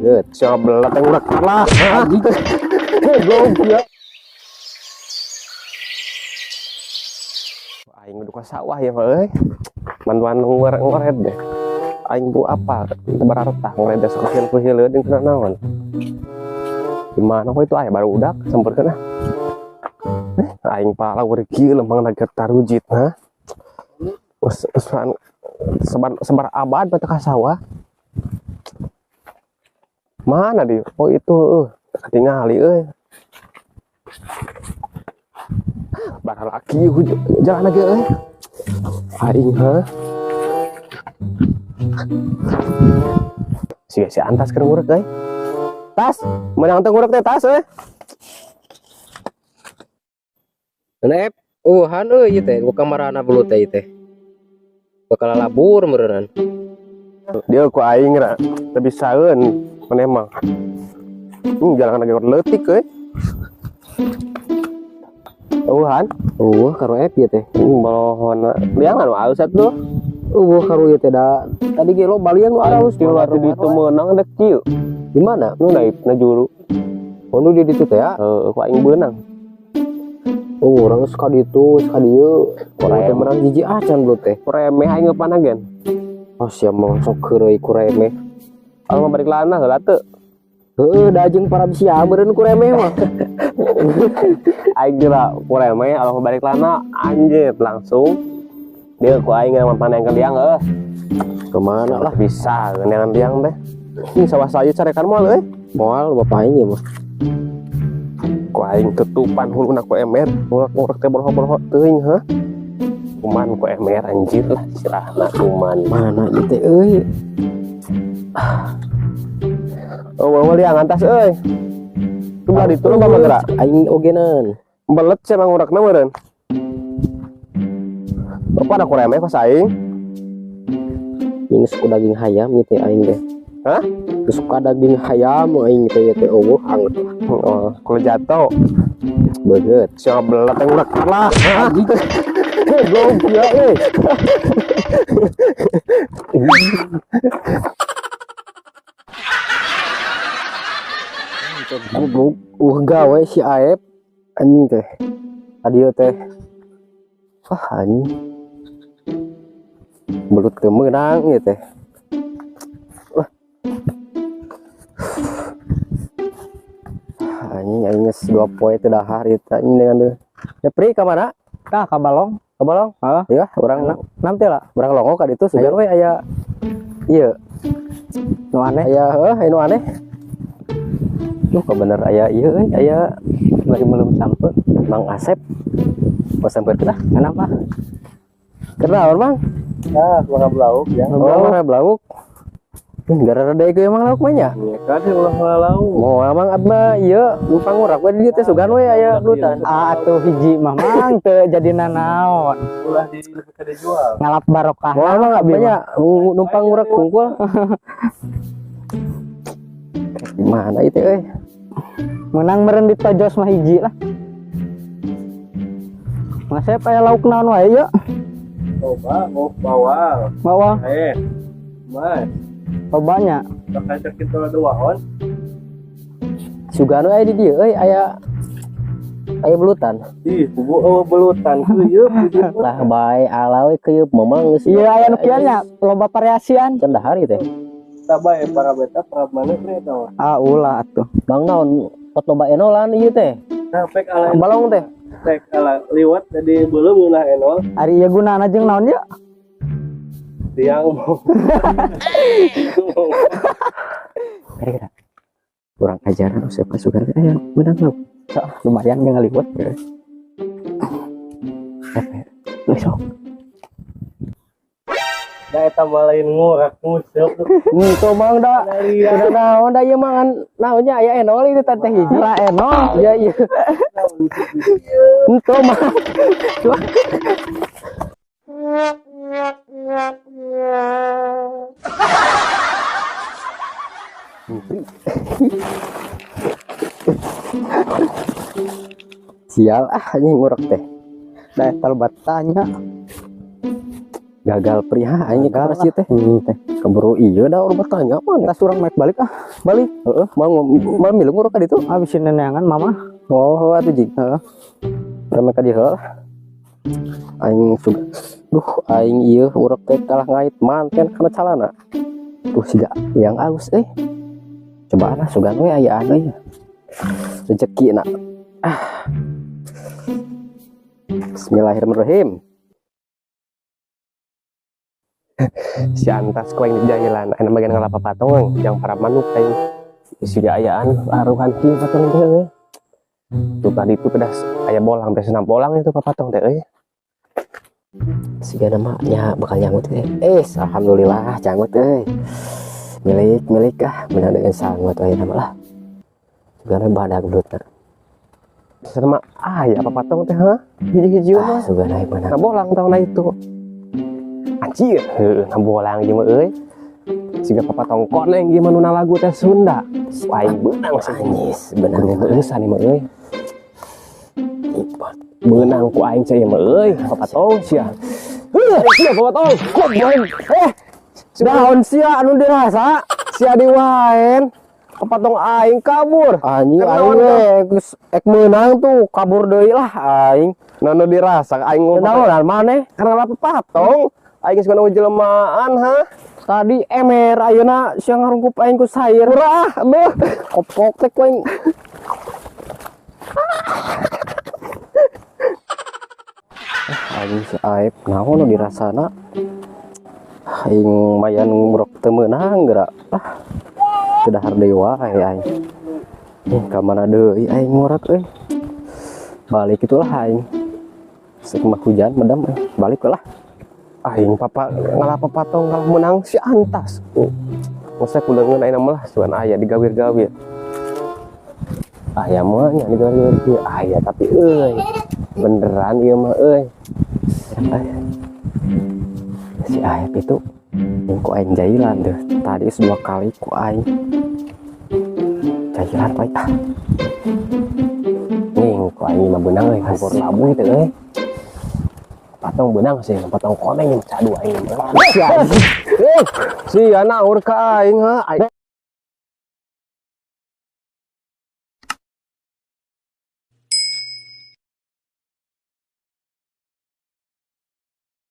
Good. Siapa belat yang udah kalah. Goblok ya. Aing udah ke sawah ya, euy. Mantuan ngorek-ngoret deh. Aing bu apa? Berartah ngoret deh sok kuhil jeung kena naon. Gimana kok itu aya baru udak sampeurkeun ah. Aing pala urang kieu lempang nager tarujit ha. Us, sebar, sebar abad batu ka sawah. Mana dia? Oh itu ketingali euy. Bara laki jalan lagi euy. Aing ha. Si si antas keur ngurek euy. Tas, menang teu ngurek teh tas euy. Nep, uhan euy ieu teh, buka marana belut teh ieu teh. Bakal labur meureunnan. Dia ku aing ra teu bisaeun maneh mah. Jalan lagi leutik euy. Uhan, Eueuh karo ep ieu teh. Balohona. Liang anu alus atuh. Eueuh karo ieu teh da tadi ge lo balian nu alus Ti waktu ditu meunang dek kieu. Di mana? Nu naik na juru. Oh nu di ditu teh ya. Heeh, ku aing beunang. Oh, urang geus ka ditu, geus ka dieu. Urang teh menang jiji acan belut teh. Remeh aing ngeupan gen. Oh sia mah sok heureuy ku remeh. Kalau mau balik lana heula teu. Heeh, da jeung para sia meureun ku remeh mah. Aing kira ku remeh kalau mau balik lana anjir langsung dia ku aing ngan ke liang euy. Kemana lah? Bisa neangan liang teh. Ini sawah saya carekan moal euy. Moal bapak aing ieu mah. Ku aing tutupan huluna ku emer, ngurek-ngurek teh boloho-boloho teuing ha. Kuman ku emer anjir lah sirahna kuman. Mana ieu teh euy? Oh, mau liang antas euy. Ku belah ditu loba mah gerak. Aing ogenan. Belet sia mah ngurekna meureun. Bapak ada ku remeh pas aing. Ini suka daging hayam ieu teh aing teh. Hah? Suka daging hayam aing teh ieu teh eueuh anget. Oh, kalau jatuh Beget. siapa belat yang udah kalah. Goblok ya euy. Goblok gawe si Aep anjing teh. Tadi teh. Wah anjing. Belut teu meunang ieu teh. Wah. Anjing aing geus 2 poe teu dahar ieu teh anjing dengan deui. Ya Pri ka mana? Tah ka balong. Ka balong? Heeh. Ya, urang Nanti lah. urang longo ka ditu sugan we aya ieu. Nu aneh. Aya heuh aya nu aneh. Duh, ka bener aya ieu euy, aya Bari belum sampai. Mang Asep. Mau sampeurkeun ah. Kenapa? Kenaon, Mang? Nah, makan lauk ya. Oh, marah lauk. Gara rada ieu emang lauk mah nya. Iya kan ulah lauk. Moal Mang abdi ieu numpang ngurak we di dieu teh sugan we aya belutan. Ah atuh hiji mah mang teu jadi nanaon. Ulah di lebih dijual. Ngalap barokah. Moal Mang abdi nya numpang ngurak kungkul. Gimana itu euy? Menang meureun di tojos mah hiji lah. Mas saya aya lauk naon wae yeuh. Coba mau bawal. Bawa Mas, lobanya. Bakal sakit dua on. Sugan we aya di dieu euy aya aya belutan. Ih, bubu eueuh belutan keuyeup. Lah bae ala we keuyeup mamang geus. Iya aya nu kieu nya loba variasian. Can dahar ieu teh. Tabah para beta para mana pre eta mah. Ah ulah atuh. Bang naon pot loba enolan ieu teh. Nah, pek ala Balong teh. pek ala liwat jadi belum ulah enol Ari ieu gunana jeung naon yeuh? tiang mau. Kira-kira. Kurang ajaran siapa sugan aya menang lauk. Sok lumayan ge ngaliwet. Geus sok. Da eta mah lain ngurak nguseup. Henteu Mang da. Udah naon da ieu mah ngan naonnya aya enol itu teh hiji. Lah enol. Iya iya. Henteu Mang. Sial ah anjing ngurek teh. Da eta loba tanya. Gagal pria aing Gagal koperasi teh. Teh. Keburu iya dah urang bertanya mana. Tas urang mek balik ah. Balik. Heeh, mau mau milu nguruk ka ditu. Ah bisi neneangan mama. Oh, atuh jig. Heeh. Urang ka dieu heula. Aing suga. Duh, aing ieu urek teh kalah ngait manten kana calana. Tuh siga yang alus euy. Cobaan lah sugan we ayaan euy. Rezeki na. Ah. Bismillahirrahmanirrahim. Si antas ku aing di jalan aya bagian ngalapa patong yang para manuk aing siga ayaan aruhan kieu patong teh euy. Tuh tadi itu pedas aya bolang teh senam bolang itu papatong teh euy. Siga nama nya bakal nyangut teh. Eh, alhamdulillah cangut euy. Milik milik ah menang dengan sangut euy nama lah. Sugana badak belutna. Sama aya papatong teh ha hiji-hiji Ah, mah. sugana menang. Nah bolang tahun itu. Anjir, heueuh nah bolang ieu mah euy. Siga papatong koneng ieu mah nu lagu teh Sunda. Wah, aing beunang sih. Anjis, beunang Kudu geueusan ieu mah euy. Beunang ku aing sia ieu mah euy, papatong sia. Heuh, sia papatong. Goblok. Eh, Daun sia anu dirasa. sia diwaen. Papatong aing kabur. Anjing Kenapa aing tuh? we geus ek meunang tuh kabur deui lah aing. Nono dirasa aing ngomong Naon maneh? karena lah papatong. Aing geus kana jelema-an ha. Tadi emer ayeuna sia ngarungkup aing ku sair. Murah, aduh. Kopok teh ku aing. Aing si Aep naon nu dirasana? Aing mayan ngurek teu meunang geura. Ah. Teu dahar deui wae aing. Ih, ka mana deui aing ngurek euy. Balik itulah aing. Sek mah hujan medam euy. Balik lah. Aing papa ngalah papatong ngalah menang si antas. Masa kulengeun aing mah lah suan aya digawir-gawir. Aya mah nya digawir-gawir ieu aya tapi euy. Beneran ieu mah euy. Si Aep itu yang ku aing jailan deh. Tadi 2 kali ku aing jailan baik ah. Nih ku aing mah beunang euy, hampur labuh teh euy. Patong beunang sih, patong koneng yang cadu aing. Si anjing. Eh, si naur ka aing ha. Aing